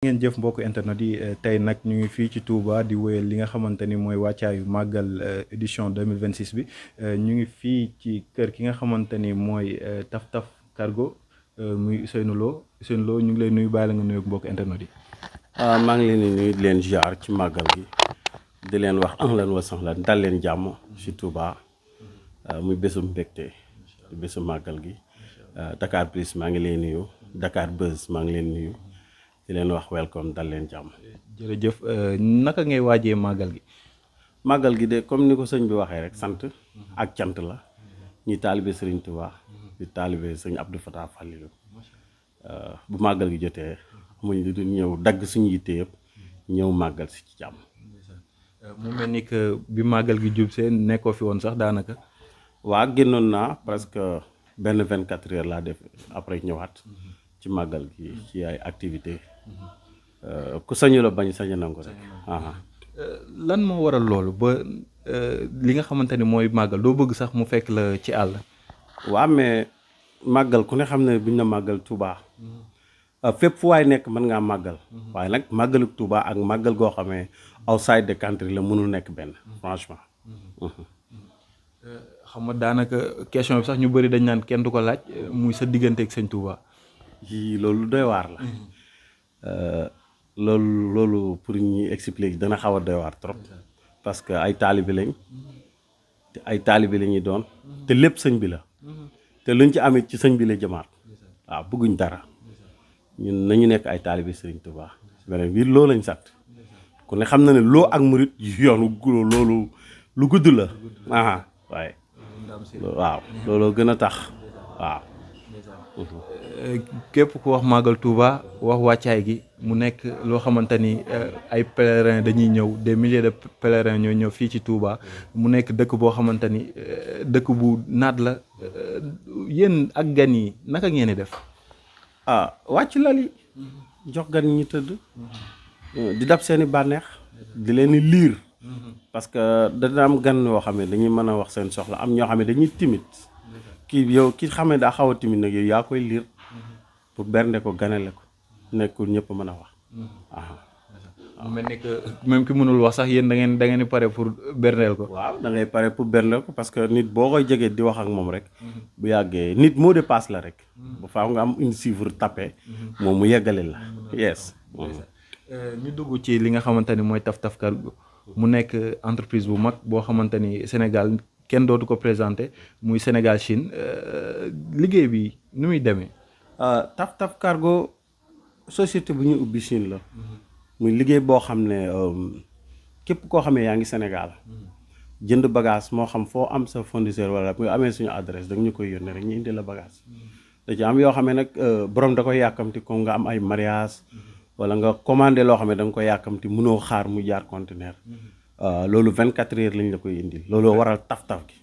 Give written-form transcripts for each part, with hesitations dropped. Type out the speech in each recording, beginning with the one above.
ngeen jëf mbokk internet yi tey nag ñu ngi fii ci Touba di wéyal li nga xamante ni mooy wàccaayu màggal édition 2026 bi ñu ngi fii ci kër ki nga xamante ni mooy Taf Taf Cargo muy Ousseynou Lo ñu ngi lay nuyu bàyyi la nga nuyu mbokk internet yi. maa ngi leen di nuyu di leen ziar ci màggal gi di leen wax ahlan wa sahlan dal leen jàmm ci Touba muy bésum mbégte di bésu màggal gi Dakar Plus maa ngi leen nuyu Dakar Buzz maa ngi leen nuyu. di leen wax welcome dal leen jàmm. jërëjëf naka ngay waajee màggal gi. màggal gi de comme ni ko sëñ bi waxee rek sant ak cant la ñuy taalibe Sëriñ Tuubaa di taalibe sëñ Abdou Fatah Fallilou bu màggal gi jotee amuñ lu dul ñëw dagg suñu yitte yëpp ñëw màggal si ci jàmm. mu mel ni que bi màggal gi jub see nekkoo fi woon sax daanaka. waa génnoon naa presque benn 24 heures laa def après ñëwaat ci màggal gi ci ay activité ku sañu la bañ sañu nangu rek. lan moo waral loolu ba li nga xamante ni mooy màggal doo bëgg sax mu fekk la ci àll. waa mais màggal ku ne xam ne buñ na màggal Touba fépp fu waay nekk mën ngaa màggal waaye nag màggalu Touba ak màggal goo xamee outside the country la mënul nekk benn franchement. xam nga daanaka question bi sax ñu bëri dañ naan kenn du ko laaj muy sa diggante ak sëñ Touba. yii loolu doy waar la. loolu pour ñuy expliquer dana xaw a doy waar trop parce que ay taalibe lañ te ay taalibe la ñuy doon te lépp sëñ bi la te luñ ci amit ci sëñ bi la jëmaat waaw bëgguñ dara ñun nañu nekk ay taalibe Sëriñ Tuubaa beneen biir loo lañ sat ku ne xam na ne loo ak murit yoonu loolu lu gudd la waaye waaw looloo gën a tax waaw. képp ku wax màggal Touba wax wàccaay gi mu nekk loo xamante ni ay pèlerins dañuy ñëw des milliers de pèlerins ñoo ñëw fii ci Touba mu nekk dëkk boo xamante ni dëkk bu naat la yéen ak gan yi naka ngeen di def. wàcc lali jox gan ñi tëdd di dab seeni bànneex di leen di liir parce que dana am gan yoo xam ne dañuy mën a wax seen soxla am ñoo xam ne dañuy timide kii yow ki xam ne daa xaw a timide nag yow yaa koy liir pour bernde ko ganale ko nekkul ñëpp mën a wax. mu mel ni que même ki mënul wax sax yéen da ngeen di pare pour berndeel ko. waaw da ngay pare pour berndeel ko parce que nit boo koy jegee di wax ak moom rek bu yàggee nit mot de passe la rek bu faaw nga am une chiffre tapé moom mu yeggale la yes. ñu dugg ci li nga xamante ni mooy Taf Taf Cargo mu nekk entreprise bu mag boo xamante ni Sénégal kenn dootu ko présenté muy Sénégal Chine liggéey bi nu muy demee. Taf Taf Cargo société bu ñu ubbi Chine la muy liggéey boo xam ne képp koo xamee yaa ngi Sénégal jënd bagage moo xam foo am sa fournisseur wala muy amee suñu adresse da ñu koy yónnee rek ñu indi la bagage da ci am yoo xam ne nag borom da koy yàkkamti comme nga am ay mariage wala nga commandé loo xam ne da nga koy yàkkamti mënoo xaar mu jaar conteneur loolu 24 heures lañ la koy indil looloo waral taf-taf gi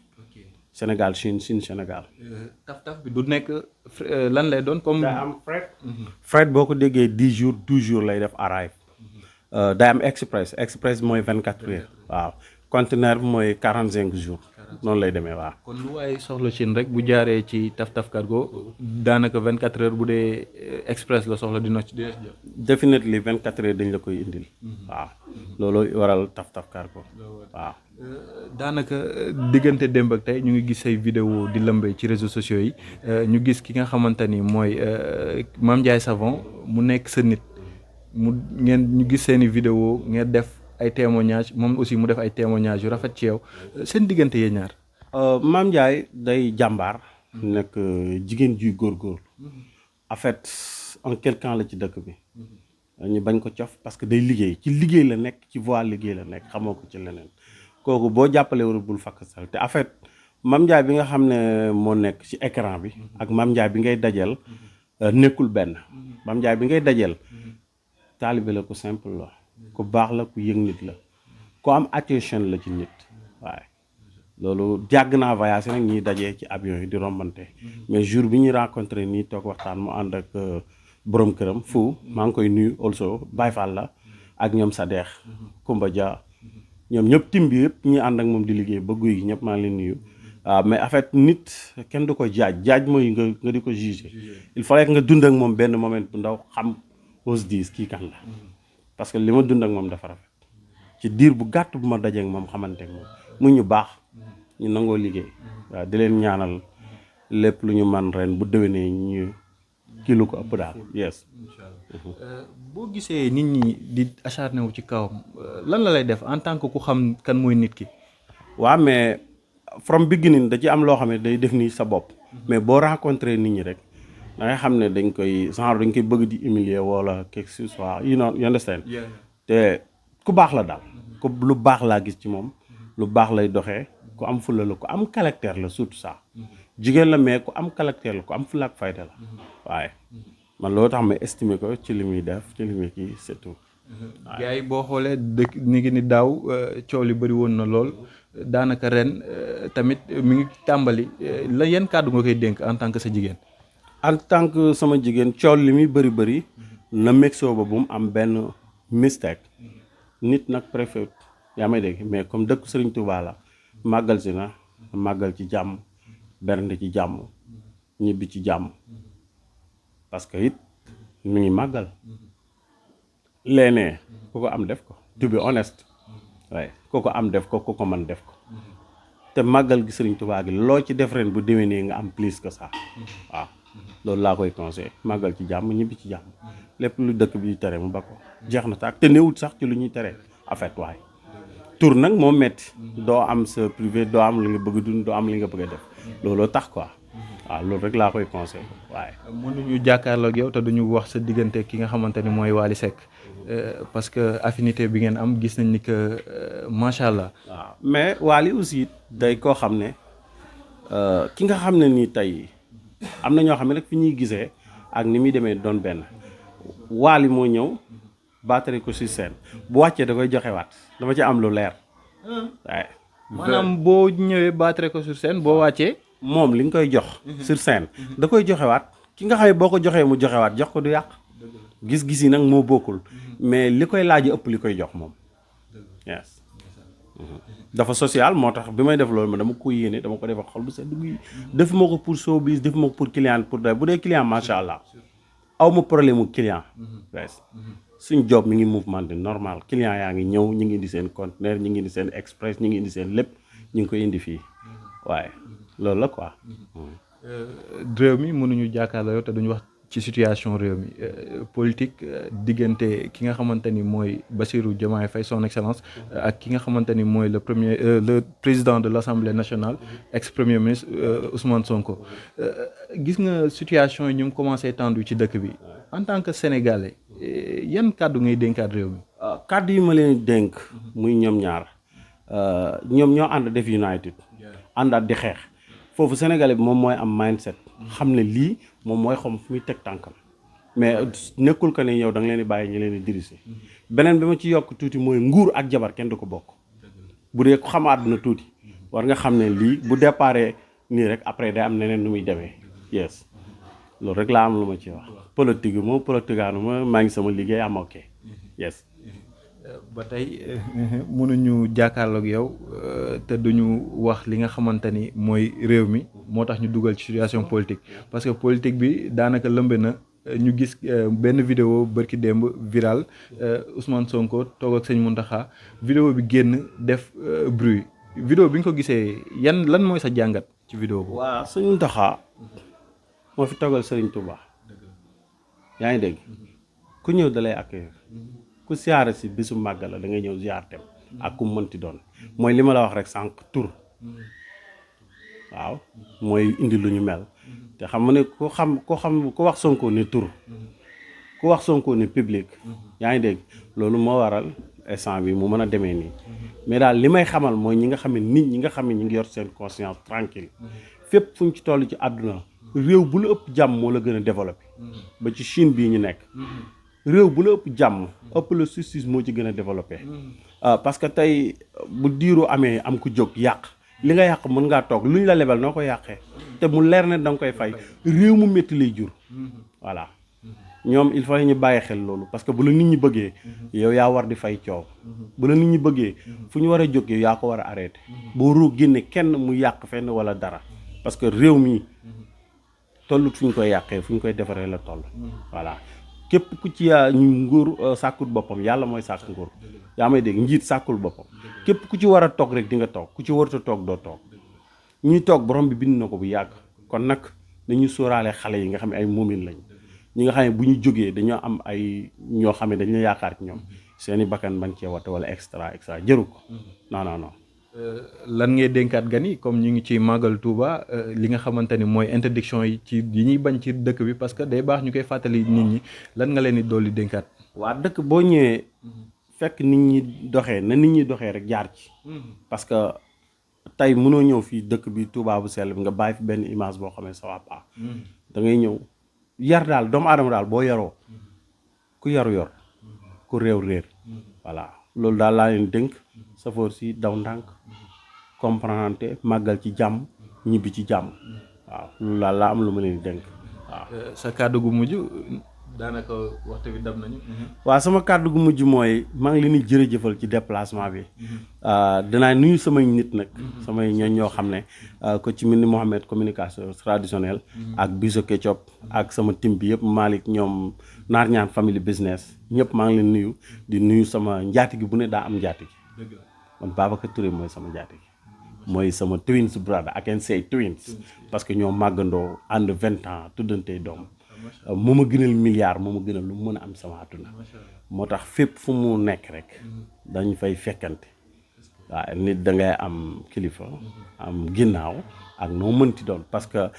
Sénégal Chine Sénégal. taf-taf bi du nekk lan lay doon comme. daa am fret boo ko déggee 10 jours 12 jours lay def arrive day am express mooy 24 heures waaw conteneur bi mooy 45 jours noonu lay demee waaw. kon lu waaye soxla Chine rek bu jaaree ci Taf Taf Cargo daanaka 24 heures bu dee express la soxla dina ci jot. definitely 24 heures dañ la koy indil. waaw loolu waral Taf Taf Cargo waaw. daanaka diggante démb ak tey ñu ngi gis say vidéo di lëmbee ci réseaux sociaux yi ñu gis ki nga xamante ni mooy Mame Ndiaye Savon mu nekk sa nit ñu gis seeni vidéo ngeen def ay témoignages moom aussi mu def ay témoignages yu rafet ci yow seen diggante yee ñaar. Mame Ndiaye day jàmbaar. nekk jigéen juy góorgóorlu. en fait en quelque la ci dëkk bi. ñu bañ ko cof parce que day liggéey ci liggéey la nekk ci voie liggéey la nekk xamoo ko ci leneen. kooku boo jàppalee wala bul fakk sal te en fait Mame Ndiaye bi nga xam ne moo nekk ci écran bi ak Mame Ndiaye bi ngay dajeel nekkul benn Mame Ndiaye bi ngay dajeel taalibe la ku simple la ku baax la ku yëg nit la ku am attention la ci nit waaye loolu jàgg naa voyagé nag ñuy dajee ci avion yi di rombante mais jour bi ñuy rencontré nii toog waxtaan mu ànd ak borom këram fu maa ngi koy nuyu also Baye Fall la ak ñoom Sadex Kumba Dia ñoom ñëpp tim bi yëpp ñi ànd ak moom di liggéey ba guy gi ñëpp maa ngi leen nuyu waaw mais en fait nit kenn du ko jaaj mooy nga di ko juger il fallait que nga dund ak moom benn moment bu ndaw xam ose diis kii kan la parce que li ma dund ak moom dafa rafet ci diir bu gàtt bu ma dajee ak moom xamante ak moom mu ñu baax ñu nangoo liggéey waaw di leen ñaanal lépp lu ñu man ren bu déwénee ñu kii lu ko ëpp daal yes. boo gisee nit ñi di acharné wu ci kawam lan la lay def en tant que ku xam kan mooy nit ki. waaw mais from beginning da ci am loo xam ne day def nii sa bopp mais boo rencontré nit ñi rek da ngay xam ne dañ koy bëgg di humilier wala quelque chose soit you understand te ku baax la daal ku lu baax laa gis ci moom lu baax lay doxee ku am fulla la ku am caractère la surtout ça jigéen la mais ku am caractère la ku am fulla ak fayda la waaye man loolu tax ma estimer ko ci li muy def ci li muy kii c'est tout. gars yi boo xoolee dëkk ni ngi ni daaw coow li bëri woon na lool daanaka ren tamit mi ngi tàmbali la yan kàddu nga koy dénk en tant que sa jigéen. en tant que sama jigéen coow li muy bëri na mexo ba bu mu am benn mistake nit nag préfet yaa may dégg mais comme dëkk Serigne Touba la màggal si na màggal ci jàmm bernde ci jàmm ñibbi ci jàmm parce que it mi ngi màggal léeg ku ko am def ko to be honest waaye ku ko am def ko ku ko man def ko te màggal gi Serigne Touba gi loo ci def ren bu déwénee nga am plus que ça waaw loolu laa koy conseillé màggal ci jàmm ñibbi ci jàmm lépp lu dëkk bi tere mu ba ko jeex na sax te néewut sax ci lu ñuy tere en fait waaye tur nag moo metti doo am sa privé doo am li nga bëgg dund doo am li nga bëgg a def looloo tax quoi waaw loolu rek laa koy conseillé waaye. mënuñu jàkkaarloo ak yow te duñu wax sa diggante ki nga xamante ni mooy Wally Seck parce que affinité bi ngeen am gis nañ ni que macha allah. waaw mais Wally aussi day koo xam ne ki nga xam ne nii tey am na ñoo xam ne rek fi ñuy gisee ak ni muy demee doon benn Wally moo ñëw battre ko ci scène bu wàccee da koy joxewaat dama ci am lu leer waaye. maanaam boo ñëwee battre ko sur scène boo wàccee. moom li nga koy jox sur scène da koy joxewaat ki nga xam ne boo ko joxee mu joxewaat jox ko du yàq gis-gis yi nag moo bokkul mais li koy laaj ëpp li koy jox moom yes dafa social moo tax bi may def loolu ma dama ko yéene dama ko def ak xol bu sedd guy defuma ko pour showbiz defuma ko pour client pour day bu dee client macha allah aw ma problème mu client yes suñ job mi ngi mouvement normal client yaa ngi ñëw ñu ngi indi seen conteneur ñu ngi indi seen express ñu ngi indi seen lépp ñu ngi koy indi fii waaye loolu la quoi. réew mi mënuñu jàkkaarloo yow te duñu wax ci situation réew mi politique diggante ki nga xamante ni mooy Bassirou Diomaye Faye son excellence ak ki nga xamante ni mooy le président de l'Assemblée nationale ex premier ministre Ousmane Sonko gis nga situation yi ñu ngi commencé tendu ci dëkk bi en tant que sénégalais yan kàddu ngay dénkaat réew mi. kàddu yi ma leen dénk muy ñoom ñaar ñoom ñoo ànd def United àndaat di xeex. foofu sénégalais bi moom mooy am mindset xam ne lii moom mooy xam fu muy teg tànkam mais nekkul que ne yow da nga leen di bàyyi ñu leen di diriger beneen bi ma ci yokk tuuti mooy nguur ak jabar kenn du ko bokk bu dee ko xam àdduna tuuti war nga xam ne lii bu déparé nii rek après day am neneen nu muy demee yes loolu rek laa am lu ma ci wax politique bi moom politikaanu ma maa ngi sama liggéey am ok yes. ba tey mënuñu jàkkaarloog yow te duñu wax li nga xamante ni mooy réew mi moo tax ñu dugal ci situation politique parce que politique bi daanaka lëmbe na ñu gis benn vidéo bërki démb viral Ousmane Sonko toog ak sëñ Mountakha vidéo bi génn def bruit vidéo bi nga ko gisee lan mooy sa jàngat ci vidéo bi. waaw sëñ Mountakha moo fi toogal Serigne Touba yaa ngi dégg ku ñëw dalay accueillir ku siyaare si bisu màggal la da ngay ñëw ziar tem ak ku mënti doon mooy li ma la wax rek sànq tur waaw mooy indi lu ñu mel te xam nga ne ku wax Sonko ne tur ku wax Sonko ne public yaa ngi dégg loolu moo waral instant bi mu mën a demee nii mais daal li may xamal mooy ñi nga xam ne nit ñi nga xam ne ñu ngi yor seen conscience tranquille fépp fu ñu ci toll ci àdduna réew bu la ëpp jàmm moo la gën a développé ba ci Chine bii ñu nekk réew bu la ëpp jàmm ëpp la justice moo ci gën a développé parce que tey bu diiru amee am ku jóg yàq li nga yàq mën ngaa toog lu ñu la lebal noo ko yàqee te mu leer ne da nga koy fay réew mu métti lay jur voilà ñoom il faut ñu bàyyi xel loolu parce que bu la nit ñi bëggee yow yaa war di fay coow bu la nit ñi bëggee fu ñu war a jóg yow yaa ko war a arrêté boo ruu génne kenn mu yàq fenn wala dara parce que réew mi tollut fu ñu koy yàqee fu ñu koy defaree la toll voilà képp ku ci nguur sàkkul boppam yàlla mooy sàkk nguur yaa may dégg njiit sàkkul boppam képp ku ci war a toog rek di nga toog ku ci warut a toog doo toog ñuy toog borom bi bind na ko bu yàgg kon nag dañuy sóoraale xale yi nga xam ne ay moomin lañ ñi nga xam ne bu ñu jógee dañoo am ay ñoo xam ne dañu yaakaar ci ñoom seeni bakkan bañ cee wate wala extra jëru ko non. lan ngay dénkaat gan yi comme ñu ngi ci màggal Touba li nga xamante ni mooy interdiction yi ci yi ñuy bañ ci dëkk bi parce que day baax ñu koy fàttali nit ñi lan nga leen di dolli dénkaat. waa dëkk boo ñëwee fekk nit ñi doxee na nit ñi doxee rek jaar ci parce que tey mënoo ñëw fii dëkk bi Touba bu sell bi nga bàyyi fi benn image boo xam ne ça va pas da ngay ñëw yar daal doomu aadama daal boo yaroo ku yaru yor ku réew réer voilà loolu daal laa leen dénk safoor si daw ndànk comprendre màggal ci jàmm ñibbi ci jàmm waaw loolu daal laa am lu ma leen dénk waaw. sa kàddu gu mujj daanaka waxtu bi dab nañu. waaw sama kàddu gu mujj mooy maa ngi leen di jërëjëfal ci déplacement bi danaa nuyu samay nit nag samay ñoñ ñoo xam ne ko ci mel ni Mohamed communication traditionnelle ak Biso Ketchup ak sama team bi yëpp Malick ñoom naar ñaan family business ñëpp maa ngi leen nuyu di nuyu sama njaati gi bu ne daa am njaati gi man Babacar Touré mooy sama njaati gi mooy sama twins brother I can say twins parce que ñoo màggandoo ànd 20 ans tuddantey doom moo ma gënal milliard moo ma gënal lu mu mën a am sama àdduna moo tax fépp fu mu nekk rek dañ fay fekkante waaw nit da ngay am kilifa am ginnaaw ak noo mënti doon parce que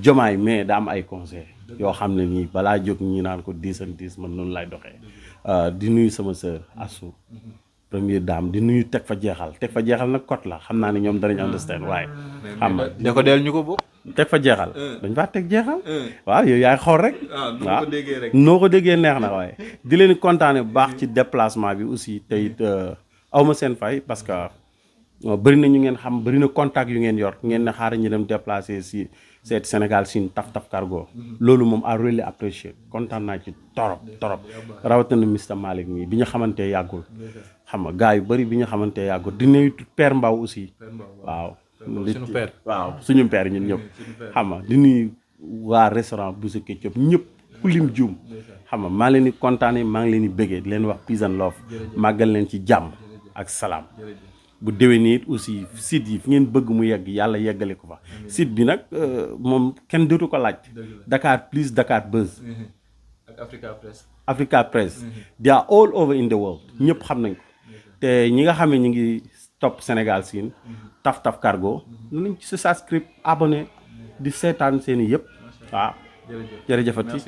jomaay mais daa am ay conseil yoo xam ne nii balaa jóg ñi naan ko 10 man noonu lay doxee di nuyu sama sœur Assou première dame di nuyu teg fa jeexal nag kot la xam naa ne ñoom danañ understand waaye xam nga ne ko del ñu ko bokk teg fa jeexal dañ faa teg jeexal waaw yow yaay xool rek waaw noo ko déggee neex na waaye di leen kontaane bu baax ci déplacement bi aussi te it awma seen fay parce que bëri na ñu ngeen xam bëri na contact yu ngeen yor ngeen ne xaaral ñu dem déplacé si seet Sénégal sin taf cargo loolu moom I really appreciate kontaan naa ci torop rawatina Mr Malick mii bi ñu xamantee yàggul xam nga gars yu bëri bi ñu xamantee yàggul di nuyu Père Mbaw aussi waaw suñu père ñun ñëpp xam nga di nuyu waa restaurant Biso Ketchup ñëpp ku lim juum xam nga maa leen di kontaane maa ngi leen di bëggee di leen wax peace and love màggal leen ci jàmm ak salaam bu déwénee it aussi site yi fi ngeen bëgg mu yegg yàlla yeggale ko fa site bi nag moom kenn dootu ko laaj Dakar Plus Dakar Buzz ak Africa Press they are all over in the world ñëpp xam nañ ko te ñi nga xam ne ñu ngi topp Sénégal siin taf cargo nañ ci subscribe abonné di seetaan seeni yëpp waaw jërëjëfati